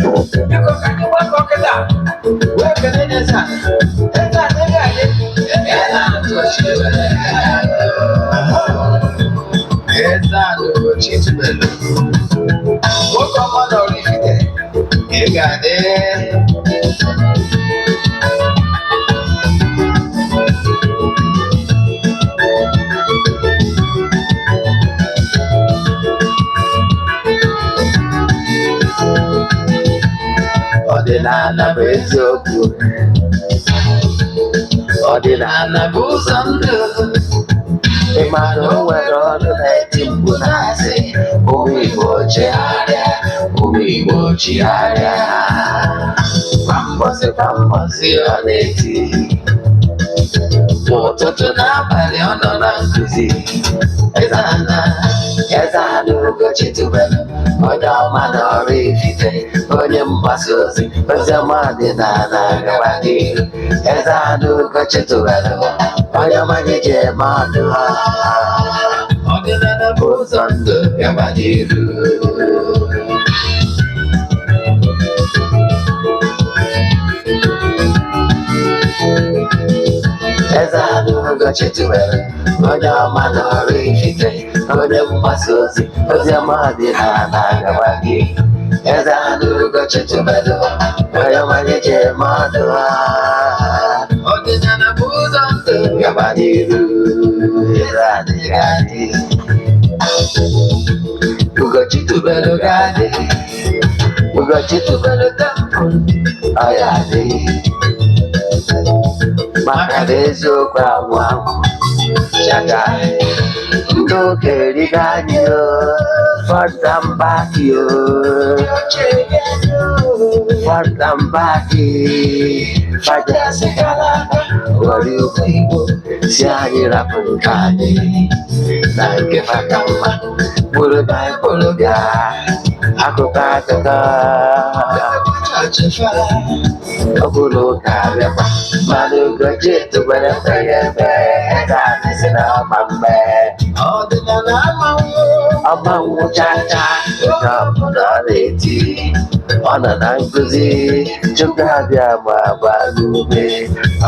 Biko, ka anyị gbakọ kịta wee kelee Eze Ana. Eze Ana, ego anyị. Eze Ana Ugochi tubelu. Eze Ana Ugochi tubelu. Nwoke ọma na Oraifite, ị ga-adị. Ọdịnala bụ eziokwu. Ọdịnala bụ ụzọ ndụ. Ị ma na o nwere ọnụ na-eti mkpu na-asị, "Ụmụ Igbo, chegharịa, ụmụ Igbo, chigharịa." Kwa mbọsị kwa mbọsị ọ na-eti, ụtụtụ n'abalị ọ nọ na nkụzi. Eze Ana, Eze Ana Ugochi tubelu, onye ọma na Oraifite, onye mgbasa ozi oziọma ọdịnala, gaba n'ihu. Eze Ana Ugochi tubelu, onye ọma gị ji eme ọnụ ha. Ọdịnala bụ ụzọ ndụ, gaba n'ihu. Eze Ana Ugochi tubelu, onye ọma na Oraifite, onye mgbasa ozi oziọma ọdịnala, gaba n'ihu. Eze Ana Ugochi tubelu, onye ọma gị ji eme ọnụ ha. Ọdịnala bụ ụzọ ndụ, gaba n'ihu. Eze Ana ga-adị. Ugochi tubelu ga-adị. Ugochi tubelu temple, ọ ya adị, maka na eziokwu anwụ anwụ chacha. Ndị ụka erigo anyị o, front and back o, front and back. Ghọrọ ụmụ Igbo si anyị rapụ nke anyị na nke fa ka mma, bụrụ Baịbụl bịa akụkọ akụkọ chọọchị fa, ọ bụrụ ụka abịakwa. Mana Ugochi tubelu ekweghị ekwe. Eze anyị si na ọma mme. Ọdịnala amanwụ. Ọma nwụ chacha. Nke ọbụla ọ na-eti, ọ nọ na nkụzi, Chukwu abịa ma gbaa ume.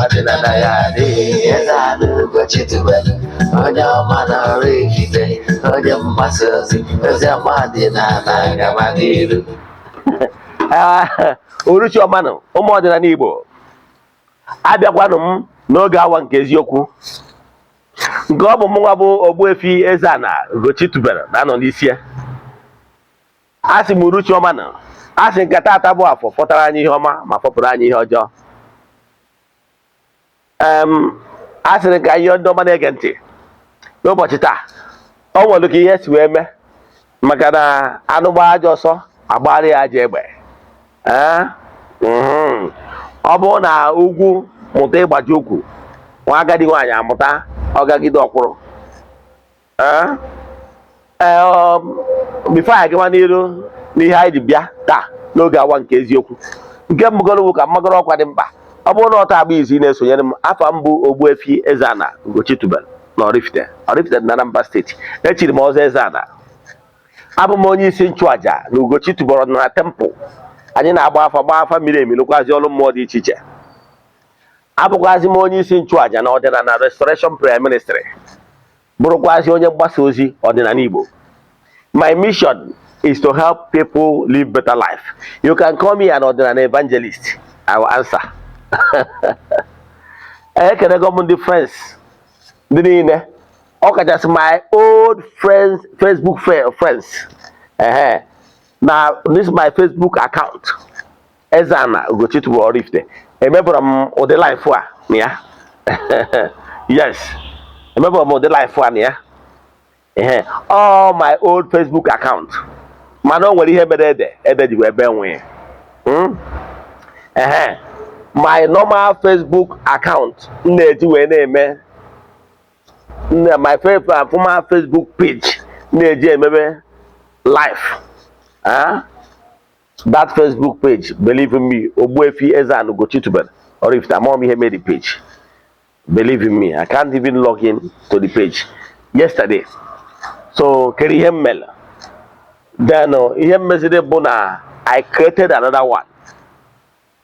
Ọdịnala ya adịghị. Eze Ana Ugochi tubelu, onye ọma na Oraifite, onye mgbasa ozi oziọma ọdịnala, gaba n'iru. Uruchi ọmanụ, ụmụ ọdịnala Igbo, abịakwanụ m n'oge awa nke eziokwu, nke ọ bụ mụnwa bụ Ogbuefi Eze-Ana Ugochi tubelu na-anọ n'isi ya. A sị m, uruchi ọmanụ, a sị nke taata bụ afọ fọtara anyị ihe ọma ma fọpụrụ anyị ihe ọjọọ. A sịrị ka ihe ndị ọma na-ege ntị n'ụbọchị taa, o nwere ka ihe si wee mee, maka na anụ gbaa ajọ ọsọ, agbara ya ajọ egbe. Ee, ọ bụrụ na ugwu mụta ịgbaji ukwu, nwa agadi nwaanyị amụta ọgagide ọkwụrụ. Ee ee, before anyị gawa n'iru n'ihe anyị ji bịa taa n'oge awa nke eziokwu, nke mbụgoro bụ ka mmagoro ọkwa dị mkpa. Ọ bụrụ na ọ taa agba izu ị na-esonyere m, afa mbụ Ogbuefi Eze-Ana Ugochi tubelu na Oraifite, Oraifite dị na Anambra Steeti. Echiri m ọzọ Eze-Ana. Abụ m onye isi nchụaja na Ugochi tubelu na temple. Anyị na-agba afa, gbaa afa miri emi, lụkwazi ọrụ mmụọ dị iche iche. Abụkwazi m onye isi nchụaja na ọdịnala Restoration Prayer Ministry, bụrụkwazi onye mgbasa ozi ọdịnala Igbo. My mission is to help people live better life. You can call me an ọdịnala evangelist, I will answer. Ekenego m ndị friends, ndị niile, ọ kachasị my old friends, Facebook friends. Ehe, na this my Facebook account, Eze-Ana Ugochi tubelu Oraifite, emebụrụ m ụdị live a na ya. Yes, emebụrụ m ụdị live a na ya. Ehe, all my old Facebook account, mana o nwere ihe mere ede ede ji wee bee nwee. Ehe, my normal Facebook account m na-eji wee na-eme my former Facebook page m na-eji emebe live, ah, that Facebook page, believe in me, Ogbuefi Eze-Ana Ugochi tubelu Oraifite, amụọ m ihe made the page. Believe in me, I can't even log in to the page yesterday. So kedu ihe m mere then? Ihe m meziri bụ na I created another one.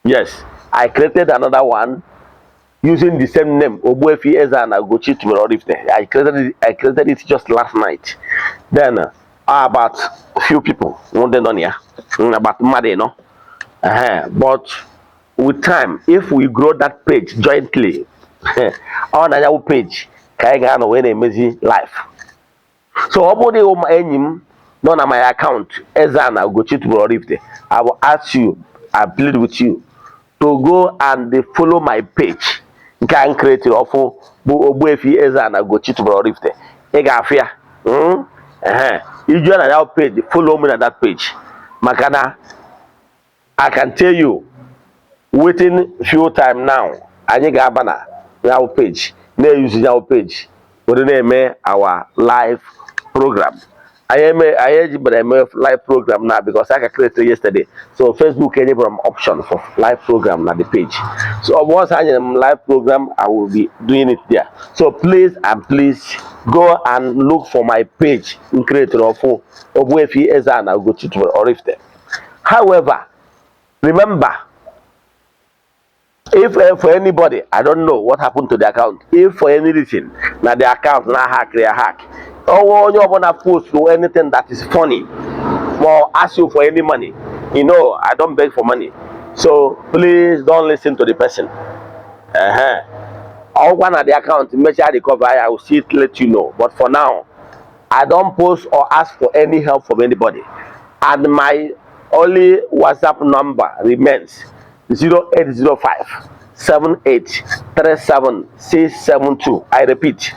Yes, I created another one using the same name, Ogbuefi Eze-Ana Ugochi Tubelu Oraifite. I created it just last night. Then about few people ndị nọ na ya, about mmadụ 4. But with time, if we grow that page jointly, ọ na ya page ka anyị ga-anọ wee na-emezi live. So ọ bụrụ na ịwụ enyi m nọ na my account, Eze-Ana Ugochi Tubelu Oraifite, I will ask you, I plead with you to go and follow my page nke a m create ọfụ, bụ Ogbuefi Eze-Ana Ugochi Tubelu Oraifite. Ị ga-afụ ya. Ehe, ijue na ya page, follow me na that page, maka na I can tell you, within few time now, anyị ga-aba na ya page, na-eyuzi ya page were na-eme our live program. Anyị eme, anyị ejibara eme live program na because I ka create yesterday, so Facebook enyebara m option for live program na the page. So once I nyere m live program, I will be doing it there. So please and please, go and look for my page m create ọfụ, Ogbuefi Eze-Ana Ugochi Tubelu Oraifite. However, remember, if for anybody, I don't know what happened to the account, if for any reason na the account na hack ya hack, ọnwa onye ọbụla post anything that is funny or ask you for any money, you know I don't beg for money, so please don't listen to the person. Ọgwa na the account mechaa recover, I will still let you know. But for now, I don't post or ask for any help from anybody, and my only WhatsApp number remains 0805 78 37 672. I repeat,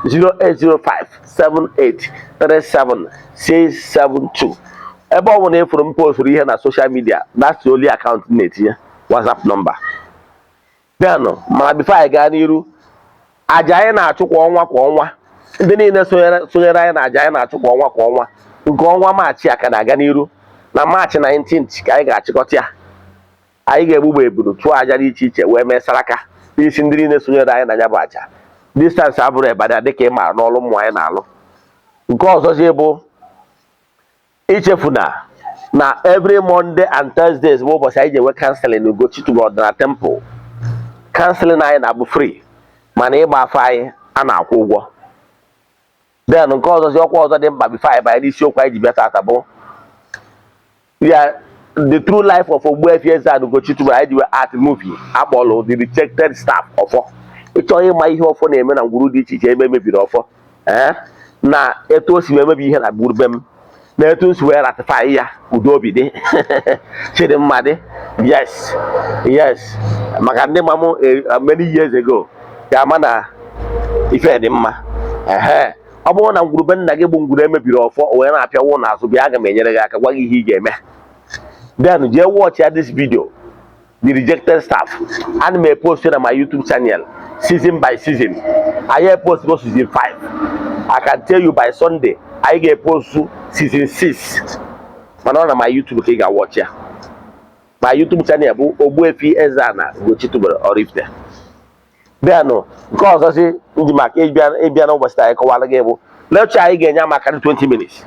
0805 78 37 672. Ebe ọ bụla ịfụrụ m posturu ihe na social media, that's the only account m na-etinye WhatsApp number. Then, mana before anyị gaa n'iru, aja anyị na-achụ kwa ọnwa kwa ọnwa, ndị niile sonyere anyị na aja anyị na-achụ kwa ọnwa kwa ọnwa, nke ọnwa Maachị a ka na-aga n'iru. Na Maachị 19th ka anyị ga-achịkọta ya. Anyị ga-egbugba eburu, chụọ aja dị iche iche, wee mee saraka n'isi ndị niile sonyere anyị na ya bụ aja. Distance abụrụ ebada, dịka ị maara n'ọrụ mmụọ anyị na-alụ. Nke ọzọzi bụ ichefu na every Monday and Thursdays bụ ụbọchị anyị ji enwe counseling Ugochi Tubelu Ọdịnala Temple. Counseling anyị na-abụ free, mana ịgba afa anyị a na-akwụ ụgwọ. Then nke ọzọzi, ọkwa ọzọ dị mkpa before anyị banye n'isiokwu anyị ji bịa tata, bụ ya the true life of Ogbuefi Eze-Ana Ugochi Tubelu. Anyị ji wee art movie akpọrọ The Rejected Staff, ọfọ. Ịchọọ ịma ihe ọfọ na-eme na ngwuru dị iche iche ebe emebiri ọfọ, ee, na etu o si wee mebi ihe na gburube m, na etu m si wee ratify ya, udo obi dị, chidimma dị. Yes, maka ndị ma mụ many years ago ga-ama na ife dị mma. Ehe, ọ bụrụ na ngwurube nna gị bụ ngwuru emebiri ọfọ, o wee na-apịawa n'azụ, bịa, aga m enyere gị aka gwa gị ihe ị ga-eme. Then jee watch ya, this video, The Rejected Staff. Ana m epost na my YouTube channel season by season. Anyị epost go season 5. I can tell you, by Sunday anyị ga-epost season 6. Mana ọ na my YouTube ka ị ga-watch ya. My YouTube channel bụ Ogbuefi Eze-Ana Ugochi Tubelu Oraifite. Then nke ọzọzi ndị maka ịbịa n'ụbọchị taa anyị kọwara gị bụ lecture anyị ga-enye maka 20 minutes.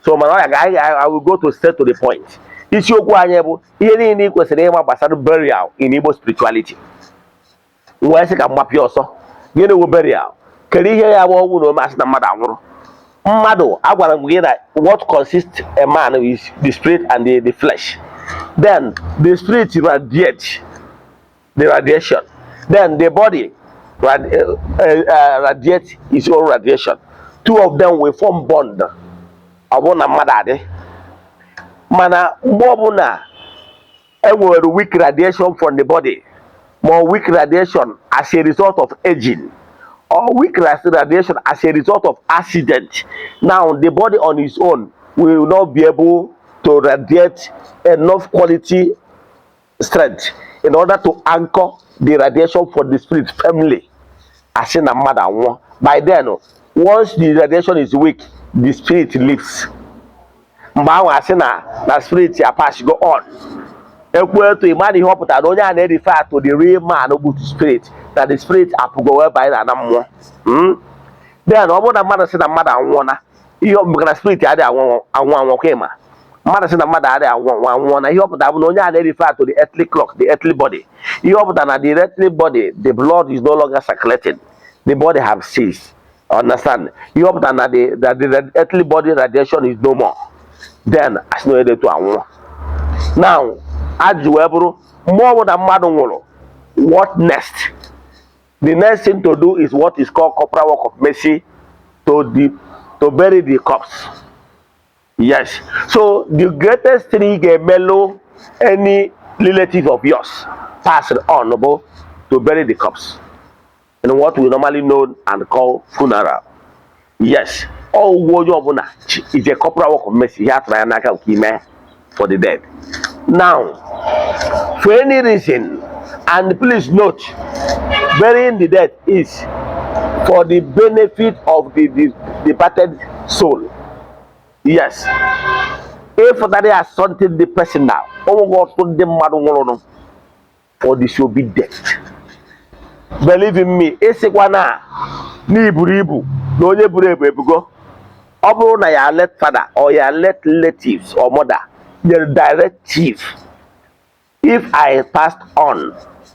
So mana ọ ya ga I will go to straight to the point. Isiokwu anyị bụ ihe niile ị kwesịrị ịma gbasara burial in Igbo spirituality. Wee sị ka mgbapịa ọsọ, gịnị wụ burial? Kedu ihe ya bụ ọnwụ na ome asị na mmadụ anwụrụ? Mmadụ, agwara m gị na what consists a man is the spirit and the flesh. Then the spirit radiate the radiation, then the body radiate its own radiation. Two of them will form bond. Ọ bụrụ na mmadụ adị, mana mgbe ọbụla enwere weak radiation from the body, ma weak radiation as a result of aging or weak radiation as a result of accident, now the body on its own will not be able to radiate enough quality strength in order to anchor the radiation for the spirit firmly. Asị na mmadụ anwụọ. By then, once the radiation is weak, the spirit leaves. Mgbe ahụ asị na spirit ya pass go on. Ekwu etu ịma na ihe ọ pụtara na onye a na-refer to the real man bụ spirit, na the spirit apụgo wee banye na mmụọ. Then ọ bụrụ na mmadụ sị na mmadụ anwụọna, ihe ọ maka na spirit adịghị anwụ anwụ anwụ kwa ịma. Mmadụ sị na mmadụ adịghị anwụ anwụ anwụọ na ihe ọ pụtara bụ na onye a na-refer to the earthly clock, the earthly body. Ihe ọ pụtara na the earthly body, the blood is no longer circulating, the body have ceased. Understand? Ihe ọ pụtara na the earthly body radiation is no more. Then asị na onye dị etu anwụọ. Now, ajụjụ wee bụrụ, mgbe ọbụla mmadụ nwụrụ, what next? The next thing to do is what is called corporal work of mercy, to bury the corpse. Yes, so the greatest thing ị ga-emelụ any relative of yours passed on bụ to bury the corpse in what we normally know and call funeral. Yes, ọgwụgwọ onye ọbụla is a corporal work of mercy. Ihe atụrụ ya n'aka nke ime for the dead. Now, for any reason, and please note, burying the dead is for the benefit of the departed soul. Yes, ịfụtara ya something dị personal. Onweghị ọtụtụ ndị mmadụ nwụrụnụ for disobedient. Believe in me, ịsịkwa na n'iburu ibu na onye buru ebu ebugo. Ọ bụrụ na ya late father or ya late relatives or mother nyere directive, "If I passed on,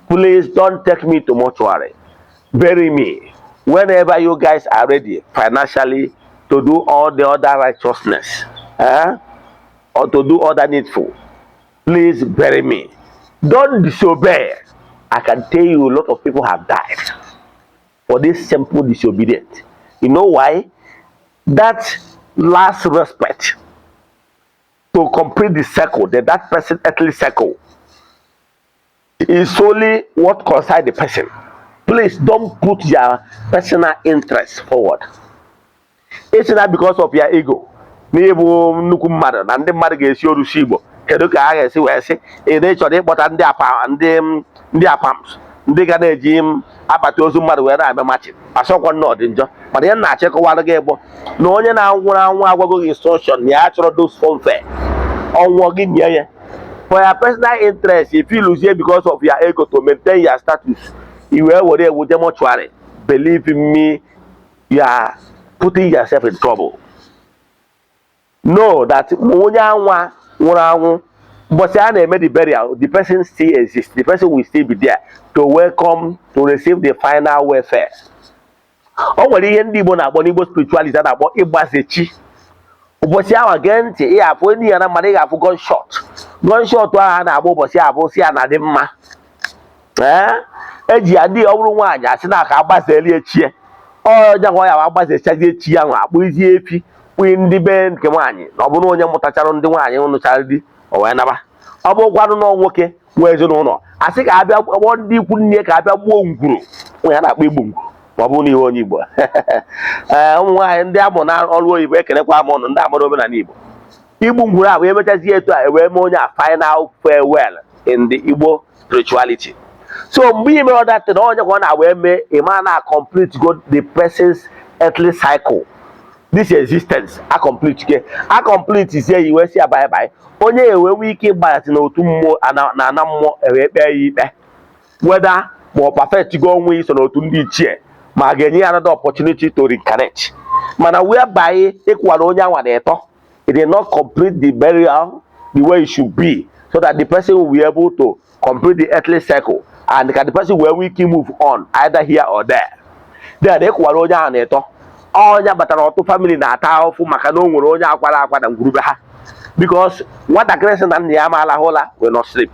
please don't take me to mortuary. Bury me whenever you guys are ready financially to do all the other righteousness, eh? Or to do other needful. Please bury me." Don't disobey. I can tell you a lot of people have died for this simple disobedience. You know why? That last respect to complete the circle, that person earthly circle, is solely what concerns the person. Please don't put your personal interest forward. It's not because of your ego. N'ịbụ nnukwu mmadụ na ndị mmadụ ga-esi orusi Igbo, kedu ka a ga-esi wee sị ị na ịchọrọ ịkpọta ndị apa ndị apams ndị ga na-eji m akpati ozu mmadụ wee na-abịa machi asọkwa nna ọ dị njọ? Mana ihe m na-achọ ịkọwara gị bụ na onye na-anwụrụ anwụ agwago gị instruction na ya chọrọ those fanfare. Ọnwụọ gị nye ya for your personal interest, if you lose because of your ego to maintain your status, i wee were ewu je mortuary, believe in me, you are putting yourself in trouble. Know that onye anwa nwụrụ anwụ, ụbọchị a na-eme the burial, the person still exists. The person will still be there to welcome, to receive the final welfare. O nwere ihe ndị Igbo na-akpọ n'Igbo spirituality a na-akpọ ịgbaze chi. Ụbọchị ahụ, gee ntị, ị ga-afụ enyi ya na mmadụ, ị ga-afụ gunshot. Gunshot ahụ a na-agba ụbọchị abụ si ya na dị mma. Ee, eji ya ndị ọ bụrụ nwaanyị asị na ka agbazeli echie ọnya nwa ya agbazechazi echi ya nwa akpụzie efi kpụị ndị be nke nwaanyị. Na ọ bụrụ onye mụtachara ndị nwaanyị nụchara di, o wee naba. Ọ bụrụkwanụ na nwoke nwee ezinụlọ, asị ka abịa kpọọ ndị ikwu nne ka abịa gbuo ngwuru nwa ya na-akpọ igbu ngwuru, ma ọ bụrụ na ihe onye Igbo. Ee, ụmụ nwaanyị ndị amụ na ọrụ oyibo, ekelekwa m ụnụ ndị amụrụ omenala Igbo. Igbu ngwuru ahụ emechazie etu a ewee mee onye a final farewell in the Igbo spirituality. So mgbe ị mere ọdatị na onye ka ọ na-wee mee, ị ma na complete go the person's earthly cycle, this existence a complete ke a complete sie ya iwe si ya bye bye. Onye ewe nwee ike ịgbanyetị n'otu mmụọ na ana mmụọ ewee kpee ya ikpe, whether ma ọ perfect go onwe iso n'otu ndị ichie, ma a ga-enye ya another opportunity to reincarnate. Mana whereby ịkwara onye anwa na ịtọ, it did not complete the burial the way it should be, so that the person will be able to complete the earthly cycle and ka the person wee nwee ike move on either here or there. Then ịkwara onye ahụ na ịtọ, ọnya batara ọtụ family na-ata ahụfụ maka na o nwere onye akwara akwa na ngwurube ha, because nwatakịrị sị na nna ya ama alahụ ụla will not sleep.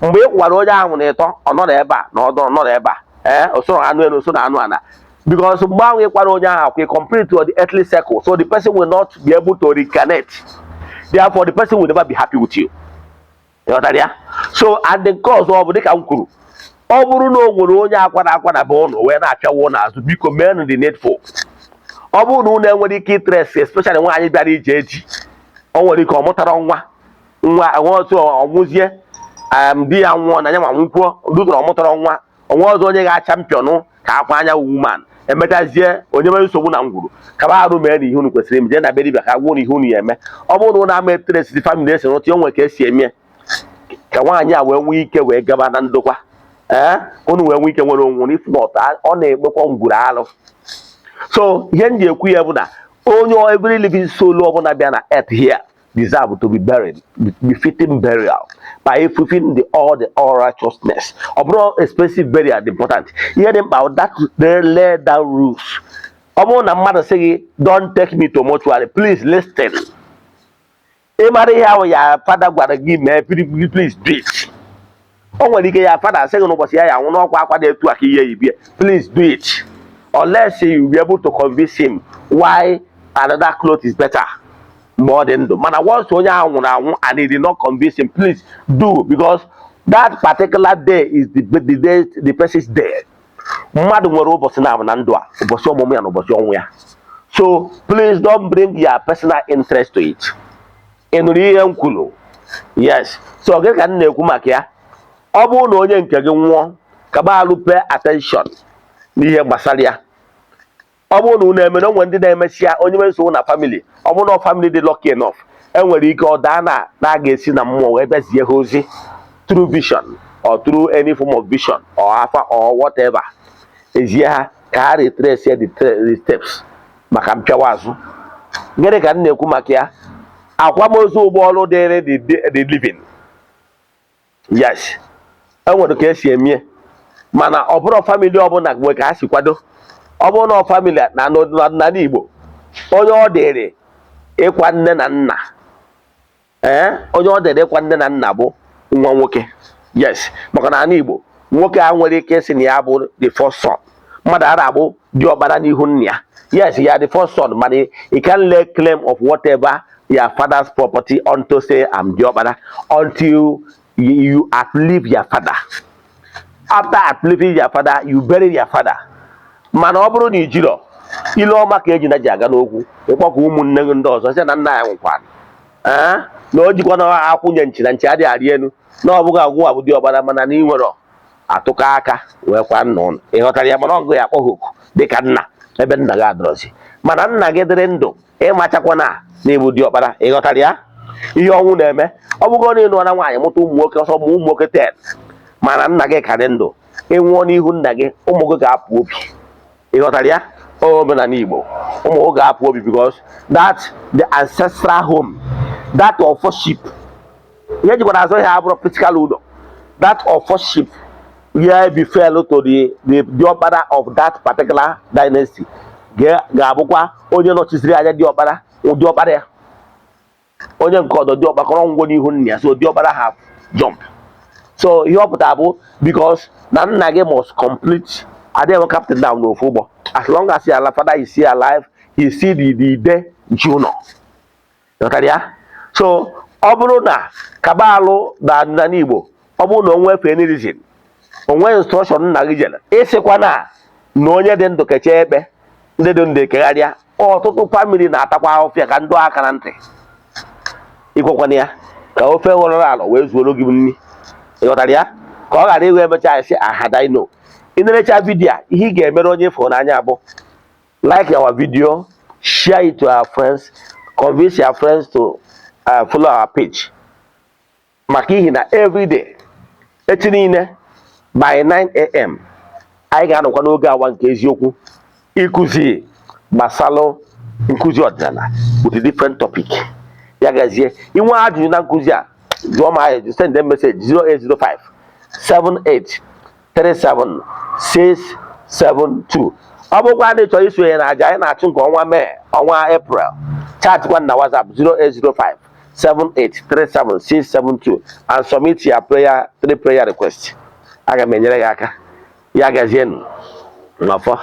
Mgbe ị kwara onye ahụ na ịtọ, ọ nọ n'ebe a na ọdọ nọ n'ebe a, ee, osoro anụ elu osoro anụ ana, because mgbe ahụ ị kwara onye ahụ akwa, complete the earthly cycle, so the person will not be able to reincarnate. Therefore, the person will never be happy with you. Ịghọtara ya? So and nke ọzọ ọ bụ dịka m kwuru, ọ bụrụ na o nwere onye akwara akwa na be ụnụ wee na-apịawa ụnụ azụ, biko meenụ the needful. Ọ bụrụ na ụnụ enwere ike itrace, especially nwaanyị bịara ije eji, o nwere ike ọ mụtara nwa nwa nwe otu ọnwụzie, di ya nwụọ na ya ma nwụkwuo dutara, ọ mụtara nwa onwe ọzọ, onye ga-achampion ka akwa anya woman emechazie onye mere nsogbu na ngwuru kaba arụ, mee na ihe unu kwesịrị ime. Jee na be dibịa ka gwuo na ihe unu ya eme. Ọ bụrụ na unu ama etrace family esi rụta, o nwere ka esi eme ka nwaanyị a wee nwee ike wee gaba na ndokwa. Ee, unu wee nwee ike nwere onwe unu. If not, ọ na-ekpekwa ngwuru alụ. So ihe m ji ekwu ya bụ na onye, every living soul ọbụla bịa na earth here Deserve to be buried befitting burial by fulfilling the all the all righteousness. Ọ bụrụ expensive burial dị important, ihe dị mkpa bụ that they lay down rules. Ọ bụrụ na mmadụ sị gị, "Don't take me to mortuary," please listen. Ị mara ihe ahụ ya fada gwara gị mee, please do it. O nwere ike ya fada sị gị n'ụbọchị ya ya anwụ n'ọkwa akwa dị etu a ka ihe yibie, please do it, unless you be able to convince him why another cloth is better mgbe ọ dị ndụ. Mana once onye ahụ nwụrụ anwụ and he did not convince him, please do, because that particular day is the day the person is dead. Mmadụ nwere ụbọchị na-abụ na ndụ a, ụbọchị ọmụmụ ya na ụbọchị ọnwụ ya. So please don't bring your personal interest to it. Ị nụrụ ihe m kwuru? Yes. So gị ka m na-ekwu maka ya. Ọ bụrụ na onye nke gị nwụọ, kaba alụ pay attention n'ihe gbasara ya. Ọ bụrụ na unu emere onwe ndị na-emesi ya, onye meso na family, ọ bụrụ na family dị lucky enough, enwere ike ọ daa na a ga-esi na mmụọ wee bịazie ha ozi through vision or through any form of vision or afa or whatever, ezie ha ka ha retrace the steps maka mpịawa azụ. Gịnị ka m na-ekwu maka ya? Akwamozu ụgbọ ọrụ dịrị the living. Yes, enwere ka esi emie, mana ọ bụrụ family ọbụla nwe ka ha si kwado. Ọ bụrụ na family na n'ọdịnala Igbo, onye ọ dịrị ịkwa nne na nna, ee, onye ọ dịrị ịkwa nne na nna bụ nwa nwoke. Yes, maka na ala Igbo, nwoke a nwere ike ịsị na ya bụ the first son. Mmadụ ara abụ diọkpara n'ihu nna ya. Yes, you are the first son, mana you can lay claim of whatever your father's property unto say, "I'm diọkpara," until you outlive your father. After outliving your father, you bury your father. Mana ọ bụrụ na i jirọ ile ọma ka eji na ji aga n'okwu ịkpọkọ ụmụnne gị ndị ọzọ sị na nna ya nwụkwara, ee, na o jikwa na akwụnye nchi na nchi adịghị arị elu, na ọ bụghị agwụ abụ diọkpara, mana na ị nwere atụkọ aka wee kwa nna ụnụ. Ị ghọtara ya? Mana ọgụ ya akpọ ha oku dịka nna ebe nna gị adọrọzi, mana nna gị dịrị ndụ, ịmachakwa na na ịbụ diọkpara. Ị ghọtara ya? Ihe ọnwụ na-eme, ọ bụgo na ị nụọra nwaanyị, mụta ụmụ nwoke, ọsọ mụ ụmụ nwoke 10, mana nna gị ka dị ndụ, ịnwụọ n'ihu nna gị, ụmụ gị ga-apụ obi. Ị ghọtara ya? Omenala Igbo, ụmụ gị ga-apụ obi because that the ancestral home, that of worship, ihe jikwara azụ ihe abụrụ physical ụlọ, that of worship ya befell to the diọkpara of that particular dynasty, ga-abụkwa onye nọchiziri anya diọkpara, diọkpara ya, onye nke ọdọ diọkpakọrọ ngwo n'ihu nna ya. So diọkpara have jump. So ihe ọ pụtara bụ because na nna gị must complete. Adịghị enwe captain down n'ofu ụgbọ. As long as your father is still alive, he see the ide ji ụlọ. Ghọtara ya? So ọ bụrụ na kabalụ na ọdịnala Igbo, ọ bụrụ na o nwee any reason, o nwee instruction nna gị jere ịsịkwa na onye dị ndụ kechie ekpe, ndị dị ndụ ekegharịa. Ọtụtụ family na-atakwa ahụfịa ka ndụ aka na ntị ikwekwana ya ka ofe ghọrọ alọ wee zuoro gị nri. Ị ghọtara ya? Ka ọ ghara ịghọ emecha esi ahadaino. Ị na-erecha video a, ihe ị ga-emere onye ịfụrụ n'anya bụ like our video, share it to our friends, convince your friends to follow our page, maka ihi na everyday, echi niile by 9 a.m., anyị ga-anọkwa n'oge awa nke eziokwu ịkụzi gbasalụ nkụzi ọdịnala with a different topic. Ya gazie. Inwe ajụjụ na nkụzi a, jụọ m ajụjụ, send them message 0805 78 37 672. Ọ bụrụkwa na ị chọrọ isonye na aja anyị na-achụ nke ọnwa Mee, ọnwa April, chatkwa na WhatsApp 0805 7837 672 and submit your prayer, three prayer request. Aga m enyere gị aka. Ya gazienụ n'ọfọ.